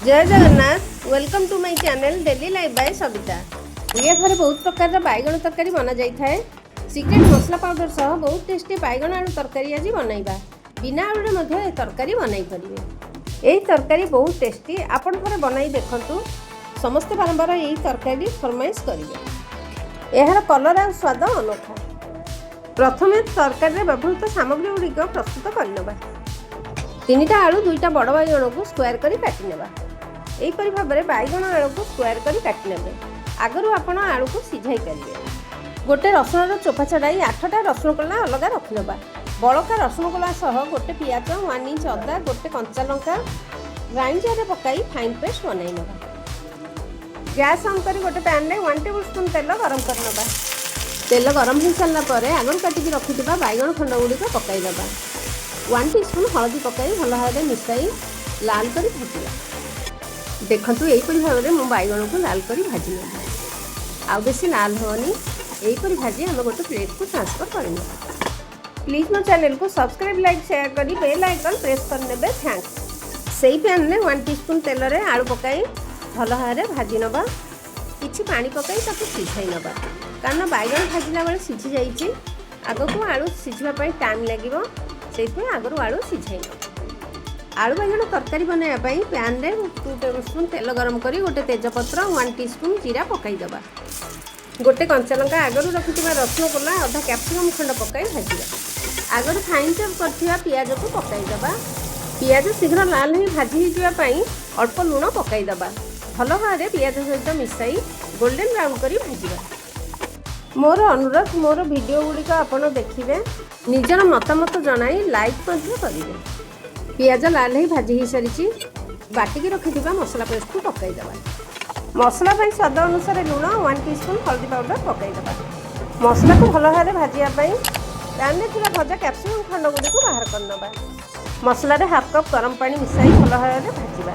Jay Jagannath. Welcome to my channel Daily Life by Sabita. Odia ଘରେ ବହୁତ ପ୍ରକାରର ବାଇଗଣ ତରକାରୀ ବନାଯାଇଥାଏ। ସିକ୍ରେଟ୍ ମସଲା ପାଉଡ଼ର ସହ ବହୁତ ଟେଷ୍ଟି ବାଇଗଣ ଆଳୁ ତରକାରୀ ଆଜି ବନାଇବା। ବିନା ଆଳୁରେ ମଧ୍ୟ ଏ ତରକାରୀ ବନାଇ ପାରିବେ। ଏହି ତରକାରୀ ବହୁତ ଟେଷ୍ଟି। ଆପଣ ଥରେ ବନାଇ ଦେଖନ୍ତୁ, ସମସ୍ତେ ବାରମ୍ବାର ଏହି ତରକାରୀ ଫରମାଇଶ କରିବେ। ଏହାର କଲର୍ ଆଉ ସ୍ୱାଦ ଅନୋଖା। ପ୍ରଥମେ ତରକାରୀରେ ବ୍ୟବହୃତ ସାମଗ୍ରୀ ଗୁଡ଼ିକ ପ୍ରସ୍ତୁତ କରିନେବା। ତିନିଟା ଆଳୁ, ଦୁଇଟା ବଡ଼ ବାଇଗଣକୁ ସ୍କୋୟାର କରି କାଟି ନେବା। ଏହିପରି ଭାବରେ ବାଇଗଣ ଆଳୁକୁ ସ୍କୋୟାର କରି କାଟି ନେବେ। ଆଗରୁ ଆପଣ ଆଳୁକୁ ସିଝାଇ ପାରିବେ। ଗୋଟେ ରସୁଣର ଚୋପା ଛଡ଼ାଇ ଆଠଟା ରସୁଣ କୋଲା ଅଲଗା ରଖିନେବା। ବଳକା ରସୁଣ କୋଲା ସହ ଗୋଟେ ପିଆଜ, 1 ଇଞ୍ଚ ଅଦା, ଗୋଟେ କଞ୍ଚା ଲଙ୍କା ଗ୍ରାଇଣ୍ଡ ଜାରରେ ପକାଇ ଫାଇନ୍ ପେଷ୍ଟ ବନାଇ ନେବା। ଗ୍ୟାସ୍ ଅନ୍ କରି ଗୋଟେ ପ୍ୟାନ୍ରେ 1 ଟେବୁଲ୍ ସ୍ପୁନ୍ ତେଲ ଗରମ କରିନେବା। ତେଲ ଗରମ ହୋଇସାରିଲା ପରେ ଆଗରୁ କାଟିକି ରଖିଥିବା ବାଇଗଣ ଖଣ୍ଡ ଗୁଡ଼ିକ ପକାଇଦେବା। 1 ଟି ସ୍ପୁନ୍ ହଳଦୀ ପକାଇ ଭଲ ଭାବରେ ମିଶାଇ ଲାଲ କରି ଭାଜିବା। ଦେଖନ୍ତୁ, ଏହିପରି ଭାବରେ ମୁଁ ବାଇଗଣକୁ ଲାଲ କରି ଭାଜି ନେବି। ଆଉ ବେଶୀ ଲାଲ ହେବନି। ଏହିପରି ଭାଜି ଆମେ ଗୋଟେ ପ୍ଲେଟ୍କୁ ଟ୍ରାନ୍ସଫର୍ କରିନେବା। ପ୍ଲିଜ୍ ମୋ ଚ୍ୟାନେଲକୁ ସବସ୍କ୍ରାଇବ୍, ଲାଇକ୍, ସେୟାର କରି ବେଲ୍ ଆଇକନ୍ ପ୍ରେସ୍ କରିନେବେ। Thanks. ସେଇ ପ୍ୟାନ୍ରେ 1 ଟି ସ୍ପୁନ୍ ତେଲରେ ଆଳୁ ପକାଇ ଭଲ ଭାବରେ ଭାଜି ନେବା। କିଛି ପାଣି ପକାଇ ତାକୁ ସିଝାଇ ନେବା, କାରଣ ବାଇଗଣ ଭାଜିଲା ବେଳେ ସିଝି ଯାଇଛି। ଆଗକୁ ଆଳୁ ସିଝିବା ପାଇଁ ଟାଇମ୍ ଲାଗିବ, ସେଇଥିପାଇଁ ଆଗରୁ ଆଳୁ ସିଝାଇ ନେବା। ଆଳୁ ବାଇଗଣ ତରକାରୀ ବନାଇବା ପାଇଁ ପ୍ୟାନ୍ରେ 2 ଟେବୁଲ୍ ସ୍ପୁନ୍ ତେଲ ଗରମ କରି ଗୋଟେ ତେଜପତ୍ର, 1 ଟି ସ୍ପୁନ୍ ଜିରା ପକାଇଦେବା। ଗୋଟେ କଞ୍ଚା ଲଙ୍କା, ଆଗରୁ ରଖିଥିବା ରସୁଣ କୋଲା, ଅଧା କ୍ୟାପ୍ସିକମ୍ ଖଣ୍ଡ ପକାଇ ଭାଜିବା। ଆଗରୁ ଫାଇନ୍ ଚପ୍ କରିଥିବା ପିଆଜକୁ ପକାଇଦେବା। ପିଆଜ ଶୀଘ୍ର ଲାଲ ହେଇ ଭାଜି ହେଇଯିବା ପାଇଁ ଅଳ୍ପ ଲୁଣ ପକାଇଦେବା। ଭଲ ଭାବରେ ପିଆଜ ସହିତ ମିଶାଇ ଗୋଲ୍ଡେନ୍ ବ୍ରାଉନ୍ କରି ଭାଜିବା। ମୋର ଅନୁରୋଧ, ମୋର ଭିଡ଼ିଓ ଗୁଡ଼ିକ ଆପଣ ଦେଖିବେ, ନିଜର ମତାମତ ଜଣାଇ ଲାଇକ୍ ମଧ୍ୟ କରିବେ। ପିଆଜ ଲାଲ ହେଇ ଭାଜି ହେଇସାରିଛି। ବାଟିକି ରଖିଥିବା ମସଲା ପେଷ୍ଟକୁ ପକାଇଦେବା। ମସଲା ପାଇଁ ସ୍ୱାଦ ଅନୁସାରେ ଲୁଣ, 1 ଟି ସ୍ପୁନ୍ ହଳଦୀ ପାଉଡ଼ର ପକାଇଦେବା। ମସଲାକୁ ଭଲ ଭାବରେ ଭାଜିବା ପାଇଁ ପ୍ୟାନ୍ରେ ଥିବା ଭଜା କ୍ୟାପ୍ସିକମ୍ ଖଣ୍ଡ ଗୁଡ଼ିକୁ ବାହାର କରିନେବା। ମସଲାରେ ହାଫ୍ କପ୍ ଗରମ ପାଣି ମିଶାଇ ଭଲ ଭାବରେ ଭାଜିବା।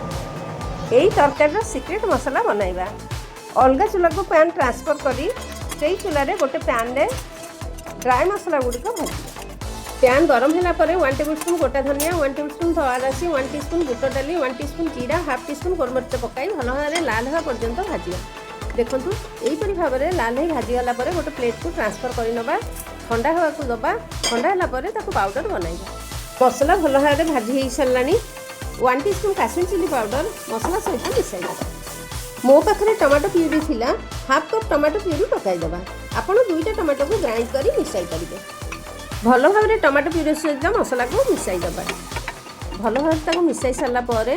ଏହି ତରକାରୀର ସିକ୍ରେଟ୍ ମସଲା ବନାଇବା। ଅଲଗା ଚୁଲାକୁ ପ୍ୟାନ୍ ଟ୍ରାନ୍ସଫର୍ କରି ସେଇ ଚୁଲାରେ ଗୋଟେ ପ୍ୟାନ୍ରେ ଡ୍ରାଏ ମସଲା ଗୁଡ଼ିକ ଭାଜିବା। ପ୍ୟାନ୍ ଗରମ ହେଲା ପରେ 1 ଟେବୁଲ୍ ସ୍ପୁନ୍ ଗୋଟା ଧନିଆ, 1 ଟେବୁଲ୍ ସ୍ପୁନ୍ ଧଳା ରାଶି, 1 ଟି ସ୍ପୁନ୍ ବୁଟ ଡାଲି, 1 ଟି ସ୍ପୁନ୍ ଜିରା, ହାଫ୍ ଟି ସ୍ପୁନ୍ ଗୋଲମରିଚ ପକାଇ ଭଲ ଭାବରେ ଲାଲ ହେବା ପର୍ଯ୍ୟନ୍ତ ଭାଜିବା। ଦେଖନ୍ତୁ, ଏହିପରି ଭାବରେ ଲାଲ ହେଇ ଭାଜିଗଲା ପରେ ଗୋଟେ ପ୍ଲେଟ୍କୁ ଟ୍ରାନ୍ସଫର୍ କରିନେବା। ଥଣ୍ଡା ହେବାକୁ ଦେବା। ଥଣ୍ଡା ହେଲା ପରେ ତାକୁ ପାଉଡ଼ର ବନାଇବା। ମସଲା ଭଲ ଭାବରେ ଭାଜି ହେଇସାରିଲାଣି। 1 ଟି ସ୍ପୁନ୍ କାଶ୍ମୀର ଚିଲି ପାଉଡ଼ର ମସଲା ସହିତ ମିଶାଇଦେବା। ମୋ ପାଖରେ ଟମାଟୋ ପିଉରି ଥିଲା, ହାଫ୍ କପ୍ ଟମାଟୋ ପିଉରି ପକାଇଦେବା। ଆପଣ ଦୁଇଟା ଟମାଟୋକୁ ଗ୍ରାଇଣ୍ଡ କରି ମିଶାଇ ପାରିବେ। ଭଲ ଭାବରେ ଟମାଟୋ ପିଉରି ସହିତ ମସଲାକୁ ମିଶାଇଦେବା। ଭଲ ଭାବରେ ତାକୁ ମିଶାଇ ସାରିଲା ପରେ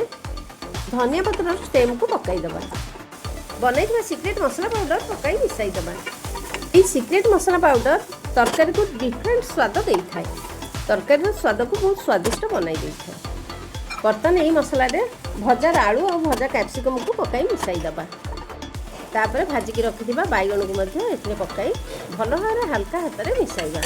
ଧନିଆ ପତ୍ରର ଷ୍ଟେମ୍କୁ ପକାଇଦେବା। ବନାଇଥିବା ସିକ୍ରେଟ୍ ମସଲା ପାଉଡ଼ର ପକାଇ ମିଶାଇଦେବା। ଏହି ସିକ୍ରେଟ୍ ମସଲା ପାଉଡ଼ର ତରକାରୀକୁ ଡିଫରେଣ୍ଟ ସ୍ୱାଦ ଦେଇଥାଏ। ତରକାରୀର ସ୍ୱାଦକୁ ବହୁତ ସ୍ୱାଦିଷ୍ଟ ବନାଇ ଦେଇଥାଏ। ବର୍ତ୍ତମାନ ଏହି ମସଲାରେ ଭଜାର ଆଳୁ ଆଉ ଭଜା କ୍ୟାପ୍ସିକମ୍କୁ ପକାଇ ମିଶାଇଦେବା। ତାପରେ ଭାଜିକି ରଖିଥିବା ବାଇଗଣକୁ ମଧ୍ୟ ଏଥିରେ ପକାଇ ଭଲ ଭାବରେ ହାଲକା ହାତରେ ମିଶାଇବା।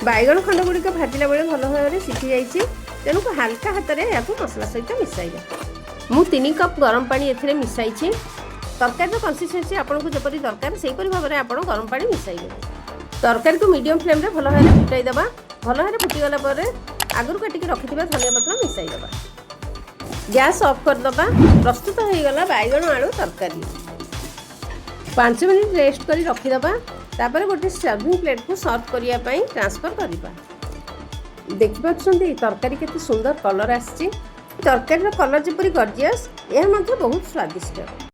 ବାଇଗଣ ଖଣ୍ଡ ଗୁଡ଼ିକ ଭାଜିଲା ବେଳେ ଭଲ ଭାବରେ ସିଝି ଯାଇଛି, ତେଣୁ ହାଲକା ହାତରେ ଏହାକୁ ମସଲା ସହିତ ମିଶାଇବା। ମୁଁ 3 କପ୍ ଗରମ ପାଣି ଏଥିରେ ମିଶାଇଛି। ତରକାରୀର କନସିଷ୍ଟେନ୍ସି ଆପଣଙ୍କୁ ଯେପରି ଦରକାର, ସେହିପରି ଭାବରେ ଆପଣ ଗରମ ପାଣି ମିଶାଇବେ। ତରକାରୀକୁ ମିଡ଼ିୟମ୍ ଫ୍ଲେମ୍ରେ ଭଲ ଭାବରେ ଫୁଟାଇ ଦେବା। ଭଲ ଭାବରେ ଫୁଟିଗଲା ପରେ ଆଗରୁ କାଟିକି ରଖିଥିବା ଧନିଆ ପତ୍ର ମିଶାଇ ଦେବା। ଗ୍ୟାସ୍ ଅଫ୍ କରିଦେବା। ପ୍ରସ୍ତୁତ ହୋଇଗଲା ବାଇଗଣ ଆଳୁ ତରକାରୀ। 5 ମିନିଟ୍ ରେଷ୍ଟ କରି ରଖିଦେବା। ତାପରେ ଗୋଟେ ସର୍ଭିଂ ପ୍ଲେଟ୍କୁ ସର୍ଭ କରିବା ପାଇଁ ଟ୍ରାନ୍ସଫର୍ କରିବା। ଦେଖିପାରୁଛନ୍ତି, ତରକାରୀ କେତେ ସୁନ୍ଦର କଲର୍ ଆସିଛି। ତରକାରୀର କଲର୍ ଯେପରି ଗର୍ଜିୟସ୍, ଏହା ମଧ୍ୟ ବହୁତ ସ୍ୱାଦିଷ୍ଟ।